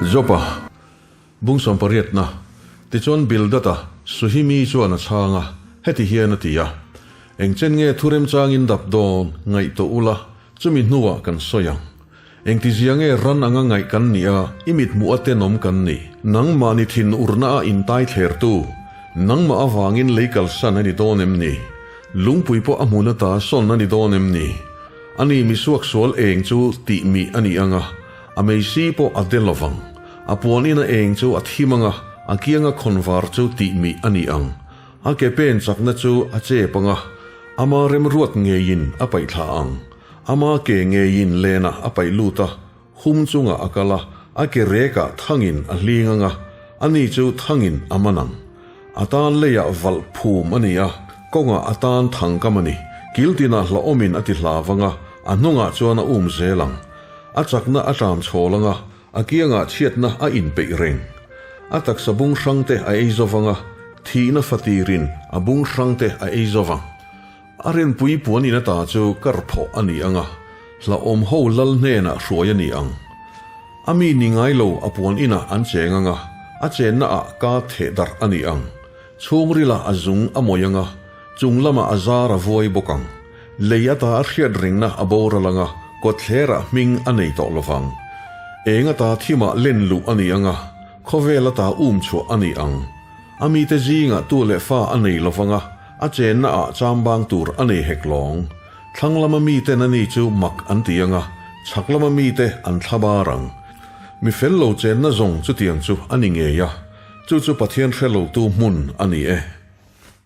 Jopa bung sawmpariatna tichuan Bildad-a Suhimi chuan a chhang a, heti hian a ti a, Engchen nge thu remchangin dap dawn ngaih tawh ula, chumi hnuah kan sawi ang. Engtizia nge ran anga ngaih kan nih a, i mithmuh a tenawm kan nih? Nangmah ni thin urna a intai thlertu, nangmah avangin lei kalsan a ni dawn em ni? Lungpui pawh a hmun ata sawn a ni dawn em ni? Ani misuak sual eng chu tih mih a ni ang a, a meisi pawh a de lovang. A puan ina eng chu a thim ang a, a kianga khawnvar chu tih mih a ni ang. A ke pen chakna chu a chep ang a, ama remruat ngeiin a paihthla ang. Ama ke ngeiin lenah a paih lut a, hum chungah a kal a, a ke rekah thangin a hling ang a, ani chu thangin a man ang. A tan leiah valh phum a ni a, kawngah a tan thangkam a ni. Kiltinah hlauhawmin a ti hlav ang a, a hnungah chuan a um zel ang. A chakna a ṭam chhawl ang a, a kiangah chhiatna a inpeih reng. A taksa bung hrangte a ei zo vang a, thihna fatirin a bung hrangte a ei zo vang. A rinpui puan in ata chu kar phawh a ni ang a, hlauhawm ho lal hnenah hruai a ni ang. A mi ni ngai lo a puan inah an cheng ang a, a chenna ah ka theh darh a ni ang. Chhungril ah a zung a mawih ang a, chung lamah a zar a vuai bawk ang. Lei ata a hriat ringna a boral ang a, kawtthler ah hming a nei tawh lovang. Eng ata thimah len luh a ni ang a, khawvel ata um chhuah a ni ang. A mite zingah tu leh fa a nei lovang a, a chenna ah chambang tur a nei hek lawng. Thlang lama miten a ni chu mak an ti ang a, chhak lama mite an thla bar ang. Mi fel lo chenna zawng chutiang chu a ni ngei a, chu chu Pathian hre lotu hmun a ni e.